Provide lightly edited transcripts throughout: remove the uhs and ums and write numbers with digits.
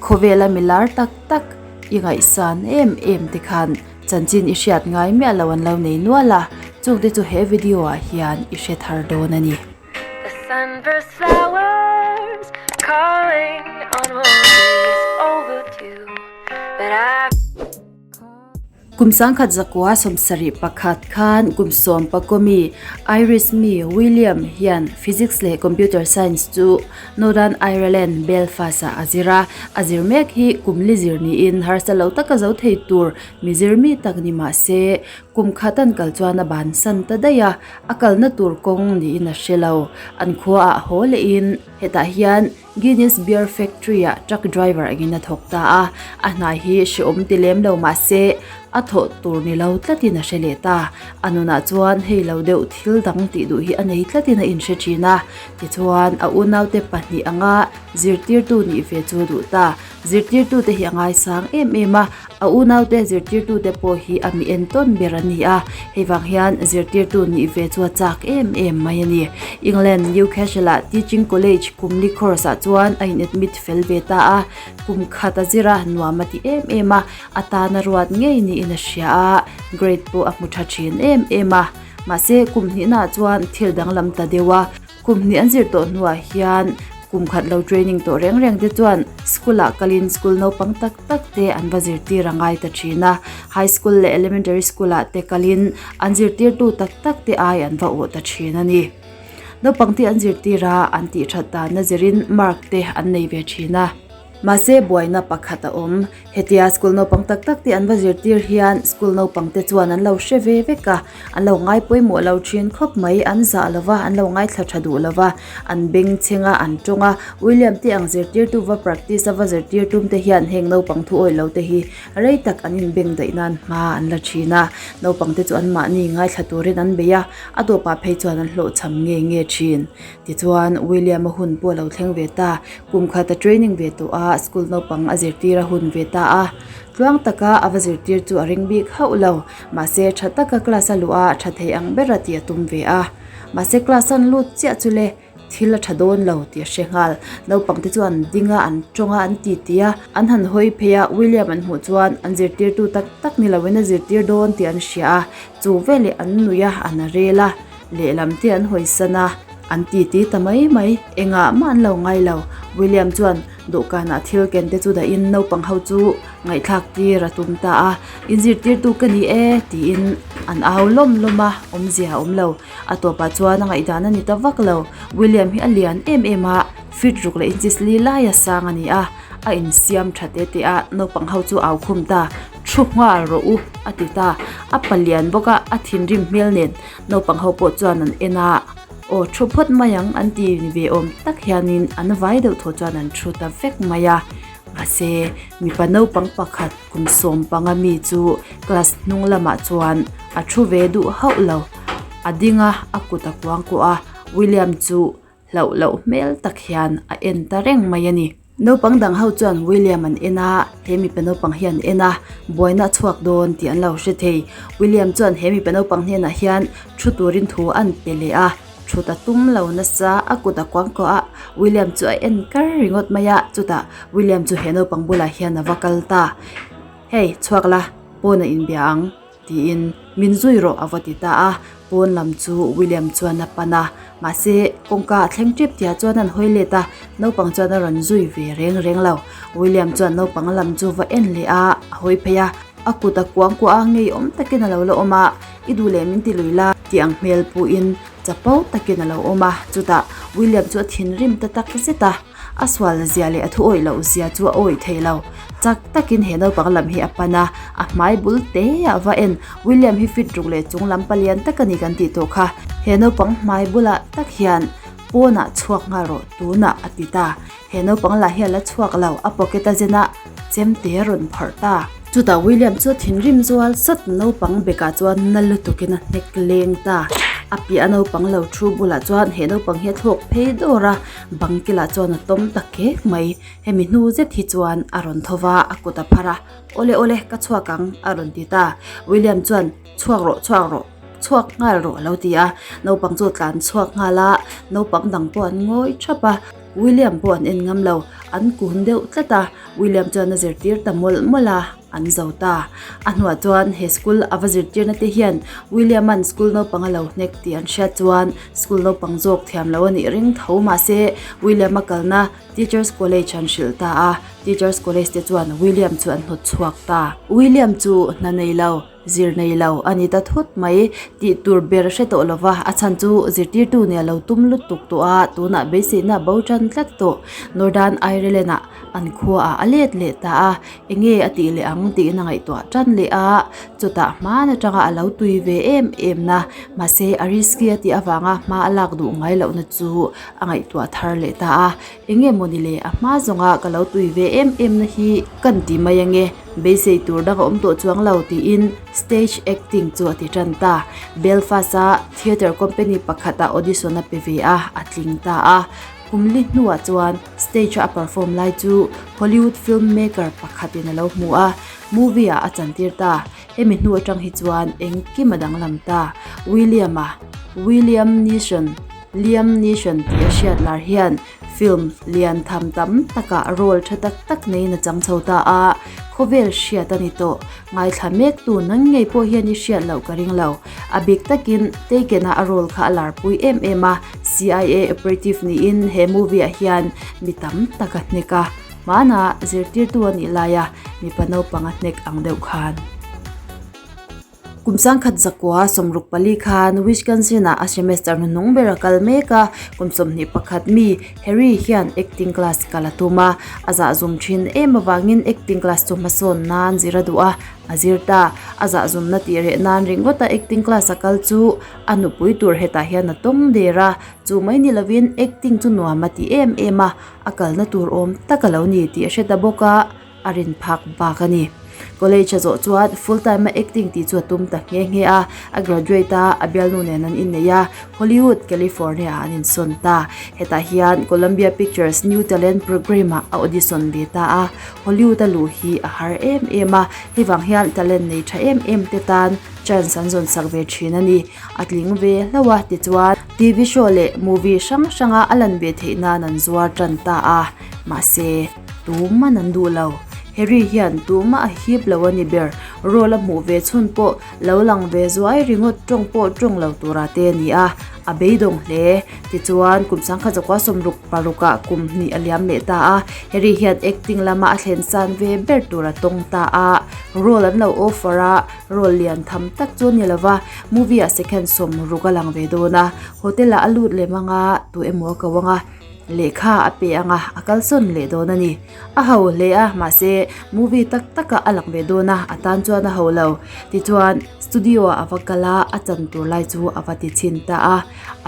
Khawvela mi lar tak tak i ngaihsan em em te khan chanchin i hriat ngai miah lo an lo nei nual a, chungte chu he video ah hian i hre thar dawn a ni. The sunburst flowers calling on roses overdue But I Kum 1971 khan kum 11 mi Irish mi William hian Physics leh Computer Science chu Northern Ireland, Belfast ah a zir a. A zir mek hi kum li zir niin harsa lo taka zo thei tur mi zir mi tak ni mah se kum khat an kal chuan a bansan ta daih a, a kalna tur kawng niin a hre lo. An khuaah haw lehin hetah hian Guinness Beer Factory ah truck driver angin a thawk ta a, a hna hi hrehawm ti lem lo mahse a thawh tur ni lo tlatin a hre leh ta. A nunah chuan hei lo deuh thil dang tih duh hi a nei tlatin a inhre thin a, tichuan a unaute pahnih anga zirtirtu nih ve chu a duh ta. Zirtirtute hi a ngaisang em em a, a unaute zirtirtute pawh hi a mi entawn ber a ni a, hei vang hian zirtirtu nih ve chu a chak em em mai a ni. England Newcastle ah Teaching College kumli course ah chuan a in admit fel ve ta a, kum khat a zir a, nuam a ti em em a, a tan a ruat ngei niin a hria a, grade pawh a hmu tha thin em em a. Mahse kum hnihna ah chuan thil danglam ta deuh a. Kum hnih an zir tawh hnuah hian kum khat lo training tawh reng reng te chuan school ah kalin school naupang tak tak te an va zirtir a ngai ta thin a. High school leh elementary school ah te kalin an zirtirtu tak tak te ai an va awh ta thin a ni. Naupang te an zirtir a, an tih that dan a zirin mark te an nei ve thin a. Mahse buaina pakhat a awm. Hetia school naupang tak tak te an va zirtir hian school naupang te chuan an lo hre ve vek a, an lo ngai pawimawh lo thin khawp mai, an zah lo va, an lo ngaithla tha duh lo va, an beng chheng a, an tawng a. William te ang zirtirtu va practice a va zirtir tum te hian heng naupang thu awih lo te hi rei tak an inbeng daih nan hma an la thin a. Naupang te chu anmahni ngaithla turin an bei a, a tawpah phei chuan an hlawhchham nge nge thin. Tichuan, William-a hun pawh a lo thleng ve ta. Kum khat a training ve tawh a, school naupang a zirtir a hun ve ta a. Tluang taka a va zirtir chu a ring bik hauh lo. Mahse, tha taka class a luh a, tha thei ang ber a tih a tum ve a. Mahse, class an lut chiah chu le, thil a tha dawn lo tih a hre nghal. Naupang te chu an ding a, an tawng a, an ti ti a. An han hawi phei a, William an hmuh chuan an zirtirtu tak tak ni loin a zirtir dawn tih an hria a. Chu veleh an nui a, an a rel a. Lehlam te an hawisan a, an titi ta mai mai. Engah mah an lo ngai lo. William chuan dawhkanah thil ken te chu dahin naupang ho chu ngaihthlak tir a tum ta a. Inzirtirtu ka ni e tiin an au lawm lawm a, awmzia a awm lo. A tawpah chuan a ngaihdan a ni ta vak lo. William hi a lian em em a, feet ruk leh inches li laia sang a ni a. A insiam tha te te a, naupang ho chu au khum ta. Thu nghal rawh u a ti ta. A palian bawk a, a thinrim hmel nen. Naupang ho pawh chuan an en a, Aw thu phawt mai ang an ti ni ve awm tak hianin an vai deuh thaw chuan an thu ta vek mai a. Mahse, mipa naupang pakhat kum sawm panga mi chu class hnung lamah chuan a thu ve duh hauh lo. A ding a, a kut a kuang kuah a, William chu hlauh loh hmel tak hian a en ta reng mai a ni. Naupang dang ho chuan William an en a, he mipa naupang hi an en a, buaina a chhuak dawn tih an lo hre thei. William chuan he mipa naupang hnenah hian thu turin thu an pe leh a, thut a tum lo nasa, a kut a kuang kuah a, William chu a en kar ringawt mai a, chutah William chu he naupang bulah hian a va kal ta. Hey, chhuak la, pawn a inbia ang. Tiin min zui rawh a va ti ta a, pawn lam chu William chuan a pan a, mahse kawngka a thleng tep tihah chuan an hawi let a, naupang chuan a rawn zui ve reng reng lo. William chuan naupang lam chu va en leh a, a hawi phei a, a kut a kuang kuah a, ngeiawm takin a lo la awm a, I duh leh min ti lui la tih ang hmel puhin chapo takin a lo awm a, chutah William chu a thinrim ta tak zet a. A sual zia leh a thu awih loh zia chu a awih thei lo. Chak takin he naupang lam hi a pan a, a hmai bul te ah va en. William hi fit ruk leh chung lam palian tak a ni kan tih tawh kha. He naupang hmai bulah tak hian pawnah chhuak nghal rawh tunah a ti ta. He naupang lah hi a la chhuak lo, a pocket a zen a, chemte a rawn phawrh ta. Chutah William chu a thinrim zual sawt, naupang bekah chuan na lutukin a hnek leng ta. A piah a naupang lo thu bulah chuan he naupang hi a thlawk phei dawr a. Bang kilah chuan a tawm ta kek mai. Hemi hnu zet hi chuan a rawn tho va, a kut a phar a, Awle awle, ka chhuak ang, a rawn ti ta. William chuan, Chhuak rawh, chhuak rawh, chhuak nghal rawh a lo ti a. Naupang chu a tlan chhuak nghal a, naupang dang pawh an ngawi thap a. William pawh an en ngam lo, an kun deuh tlat a, William chuan a zirtir ta mawlh mawlh a, an zo ta. A hnuah chuan he school a va zirtirna te hian William-a'n school naupang a lo hnek tih an hriat chuan school naupang zawk thiam lo a nih ring tho mahse William-a kalna Teachers College an hrilh ta a, Teachers College te chuan William chu an hnawt chhuak ta. William chu hna nei lo. Zir nei lo a ni ta thut mai tih tur ber hre tawh lova, a chhan chu zirtirtu nia lo tum lutuk tawh a, tunah beiseina bo tan tlat tawh. Northern Ireland-ah an khuaah a let leh ta a, enge a tih leh ang tiin a ngaihtuah tan leh a, chutah hman atanga a lo tui ve em em na, mahse a risky a tih avanga hma a lak duh ngai lohna chu a ngaihtuah thar leh ta a, enge mawni le a hma zawnga ka lo tui ve em em na hi kan ti mai ange. Beisei tur dang a awm tawh chuang lo tiin stage acting chu a ti tan ta. Belfast-a theatre company pakhatah audition a pe ve a, a tling ta a. Kum li hnuah chuan stage-a a perform lai chu Hollywood film maker pakhatin a lo hmu a, movie-ah a chantir ta. Hemi hnu atang hi chuan engkim a danglam ta. William-a, William Neeson, Liam Neeson tih a hriat lar hian Film lian tham tam takah role tha tak tak neiin a chang chho ta a, khawvel hriat a ni tawh. Ngaithla mektu nang ngei pawh hian i hriat loh ka ring lo. A bik takin Taken-a a role kha a larpui em em a, CIA operative niin he movie-ah hian mi tam tak a hnek a, hmanah zirtirtu a nih laia mipa naupang a hnek ang deuh khan. Kum sangkhat zakua 64 khan Wisconsin-ah a semester hnuhnung ber a kal mek a, kum 21 mi Harry hian acting class kal a tum a, a zahzum thin em avangin acting class chu hmasawn nan zir a duh a, a zir ta. A zahzumna tih reh nan ringawta acting class a kal chu a nupui tur hetah hian a tawng der a, chu mai ni lovin acting chu nuam a ti em em a, a kalna tur awm tak a lo ni tih a hre ta bawk a. a rin phak bak a ni. College a zawh chuan full time a acting tih chu a tum ta nghe nghe a, a graduate a, a bialnu nen an innei a, Hollywood, California ah an insawn ta. Hetah hian Columbia Pictures New Talent Program ah a audition ve ta a, Hollywood a luh hi a har em em a, hei vang hian talent nei tha em em te tan chance an zawn sak ve thin a ni. A tling ve hlauh a, tichuan TV show leh movie hrang hranga a lan ve theih nan an zuar tan ta a, mahse, Tuman an duh lo. Harry hian tumah a hip lo a ni ber. Role a hmuh ve chhun pawh lo lang ve zuai ringawt tawng pawh tawng lo tura te a ni a, a beidawng hle. Tichuan, kum 1966 ah kum hnih a liam leh ta a, Harry hian acting lama a thlen san ve ber tur a tawng ta a. Role an lo offer a, role lian tham tak chu a ni lo va, movie ah second 60 a lang ve dawn a, hotel ah a lut lem anga tu emaw a ko anga, Lehkha a pe ang a, a kalsawn leh dawn a ni. A ho hle a, mahse movie tak takah a lang ve dawn a, a tan chuan a ho lo. Tichuan, studio ah a va kal a, a chan tur lai chu a va ti chhin ta a.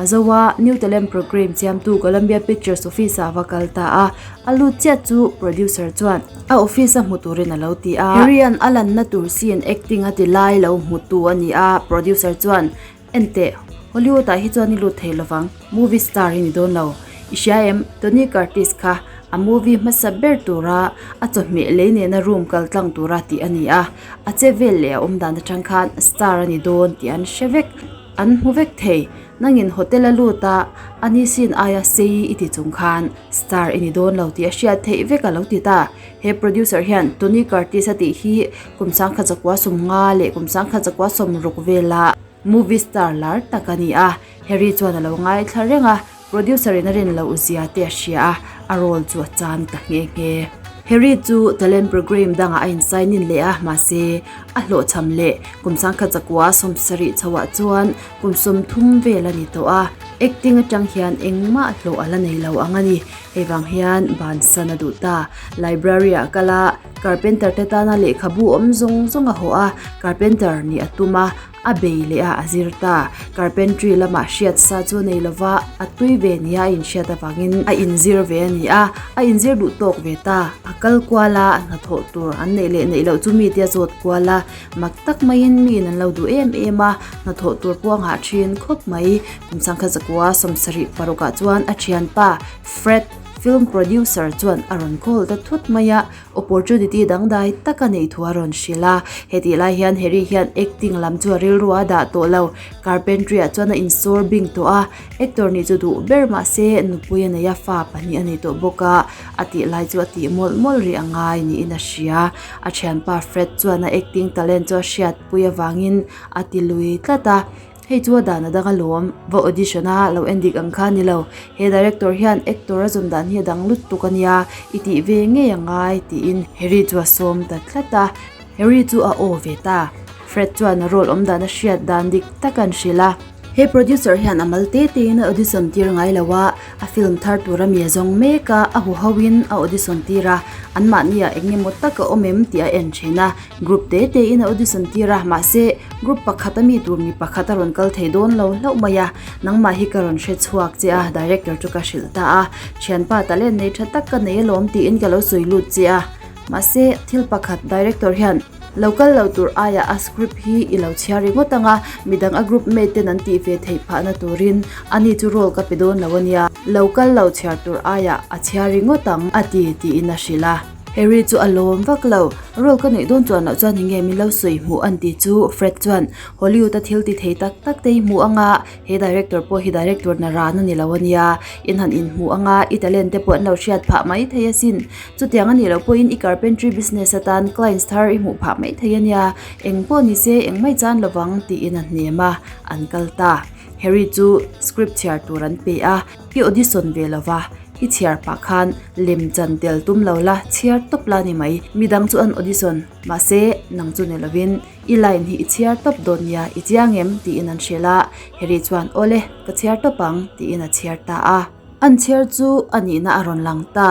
A zo a, New Talent Programme siamtu Columbia Pictures office ah a va kal ta a, a lut chiah chu producer chuan a office a hmu turin a lo ti a. Harry-a'n a lanna tur scene acting a ti lai lo hmutu a ni a, producer chuan Enteh, Hollywood ah hi chuan i lut thei lovang, movie star i ni dawn lo. I hria em, Tony Curtis kha a movie hmasa ber tura a chawhmeh lei nena room kal tlang tura tih a ni a, a che vel leh a awm dan atang khan star a ni dawn tih an hre vek, an hmu vek thei. Nangin hotel a lut a, a ni sin aia sei i ti chung khan star i ni dawn lo tih a hriat theih vek a lo ti ta. He producer hian Tony Curtis a tih hi kum 1950 leh kum 1960 vela movie star lar tak a ni a. Harry chuan a lo ngaithla reng a, producer in a rin loh zia te a hria a, a role chu a chan ta nghe nghe. Harry chu talent programme dangah a in sign in leh a, mahse a hlawhchham leh kum 1970 chhoah chuan kum 30 vel a ni tawh a, acting atang hian engmah hlawh a la nei lo ang a ni. Hei vang hian bansan a duh ta. Library ah kal a, carpenter te tana lehkhabu awm zawng zawng a hawh a, carpenter nih a tum a, a bei leh a, a zir ta. Carpentry lamah hriat sa chu a nei lova, a tui ve nia a inhriat avangin a inzir ve a ni a, a inzir duh tawk ve ta. A kal kual a, hnathawh tur an neih leh neih loh chu mite a zawt kual a, mak tak maiin miin an lo duh em em a, hnathawh tur pawh a nghah thin khawp mai. Kum 1976 ah chuan a thianpa Fred. Film producer chuan a rawn call ta thut mai a, opportunity dangdai tak a neih thu a rawn hrilh a. Hetih lai hian Harry hian acting lam chu a rilru a dah tawh lo, carpentry ah chuan a insawr bing tawh a, actor nih chu duh ber mahse nupui a nei a, fa pahnih a nei tawh bawk a, a tih lai chu a tih mawlh mawlh rih a ngai niin a hria. A thianpa Fred chuan a acting talent chu a hriatpui avangin a ti lui tlat a. Hei chu a dan a dang alawm, va audition a lo en dik ang kha a ni lo. He director hian actor a zawn dan hi a dang lutuk a nia, i tih ve ngei a ngai tiin Harry chu a sawm ta tlat a. Harry chu a aw ve ta. Fred chuan a role awm dan a hriat dan dik tak an hrilh a. He producer hian a mal te tein a audition tir ngai lo a, a film thar tur a mi a zawng mek a, a huho in a audition tir a, anmahni ah eng emaw tak a awm em tih a en thin a. Group te te in a audition tir a, mahse group pakhat a mi tur mi pakhat a rawn kal thei dawn lo hlauh mai a, nangmah hi ka rawn hre chhuak che a, director chu ka hrilh ta a, thianpa talent nei tha tak ka nei alawm tiin ka lo sawi lut che a, mahse thil pakhat director hian lo kal lo tur aiah a script hi i lo chhiar ringawt ang a, midang a group mate ten an tih ve theih phahna turin ani chu role ka pe dawn lo ania, lo kal lo chhiar tur aiah a chhiar ringawt ang a ti tiin a hrilh a. Harry chu a lawm vak lo. Role ka neih dawn chuan loh chuan enge min lo sawi hmuh an tih chu Fred chuan Hollywood a thil ti thei tak tak te hi hmuh anga he director pawh hi director na ran a ni lo ania in han inhmuh anga i talent te pawh an lo hriat phah mai thei asin. Chutiang a nih loh pawhin i carpentry business atan clients thar i hmuh phah mai thei ania eng pawh ni se eng mai chan lovang tiin a hnem a an kal ta. Harry chu script chhiar tur an pe a i audition ve lova. I chhiar pah khan lem chan tel tum lo la, chhiar tawp la ni mai. Midang chu an audition, mahse nang chu ni lovin i line hi i chhiar tawp dawn nia, i chiang em? tiin an hrilh a. Harry chuan Awle, ka chhiar tawp ang tiin a chhiar ta a. An chhiar chu a nihna a rawn lang ta.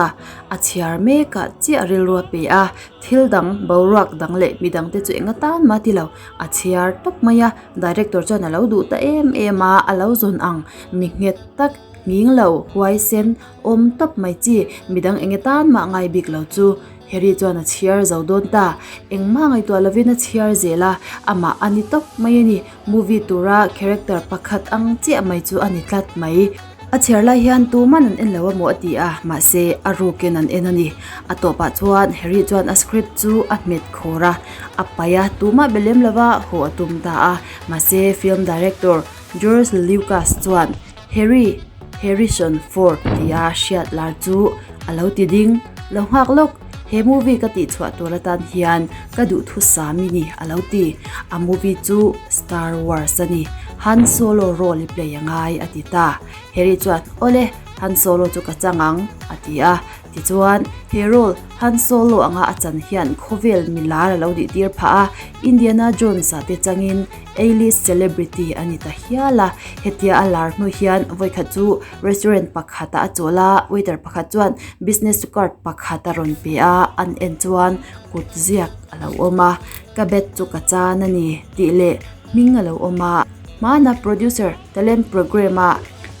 A chhiar mekah chiah rilru a pe a, thil dang, boruak dang leh midangte chu eng atan mah ti lo, a chhiar tawp mai a. Director chuan a lo duh ta em em a, a lo zawn ang mi nghet tak. Nghing lo, huaisen, awm tawp mai chi, midang enge tan mah ngai bik lo chu. Harry chuan a chhiar zo dawn ta. Engmah ngaihtuah lovin a chhiar zel a, amah a ni tawp mai a ni. Movie tura character pakhat ang chiah mai chu a ni tlat mai. A chhiar lai hian tuman an en lo amaw a ti a, mahse a rukin an en a ni. A tawpah chuan Harry chuan a script chu a hmet khawr a, a paih a, tumah be lem lova haw a tum ta a. Mahse film director George Lucas chuan Harry Harrison Ford tia hriat lar chu a lo ti ding lo nghak lawk. He movie ka tih chhuah tur atan hian ka duhthusam i ni a lo ti. A movie chu Star Wars a ni. Han Solo role i play a ngai a ti ta. Harry chuan Awle, Han Solo chu ka chang ang a ti a. Tichuan, he role Han Solo anga a chan hian khawvel milar a lo nih tir phah a, Indiana Jones-a te changin A-list celebrity a ni ta hial a, hetia a lar hnu hian vawikhat chu restaurant pakhatah a chawl a, waiter pakhat chuan business card pakhat a rawn pe a, an en chuan kut ziak a lo awm a, ka bat chu ka chan a ni tih leh hming a lo awm a. Hmana producer talent programme a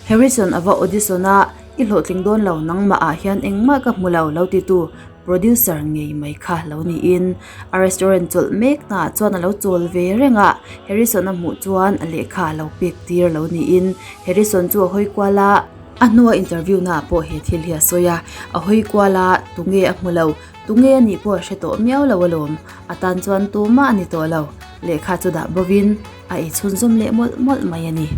Harrison a va audition a, I hlawhtling dawn lo nangmah ah hian engmah ka hmu lo lo ti tu producer ngei mai kha lo niin a restaurant chawlh mek na ah chuan a lo chawl ve reng a Harrison a hmuh chuan a lehkha a lo pek tir lo niin Harrison chu a hawi kual a a hnua interview na ah pawh he thil hi a sawi a a hawi kual a tunge a hmu lo tunge a nih pawh a hre tawh miau lo alawm a tan chuan tumah a ni tawh lo lehkha chu dah bovin a ei chhunzawm leh mawlh mawlh mai a ni.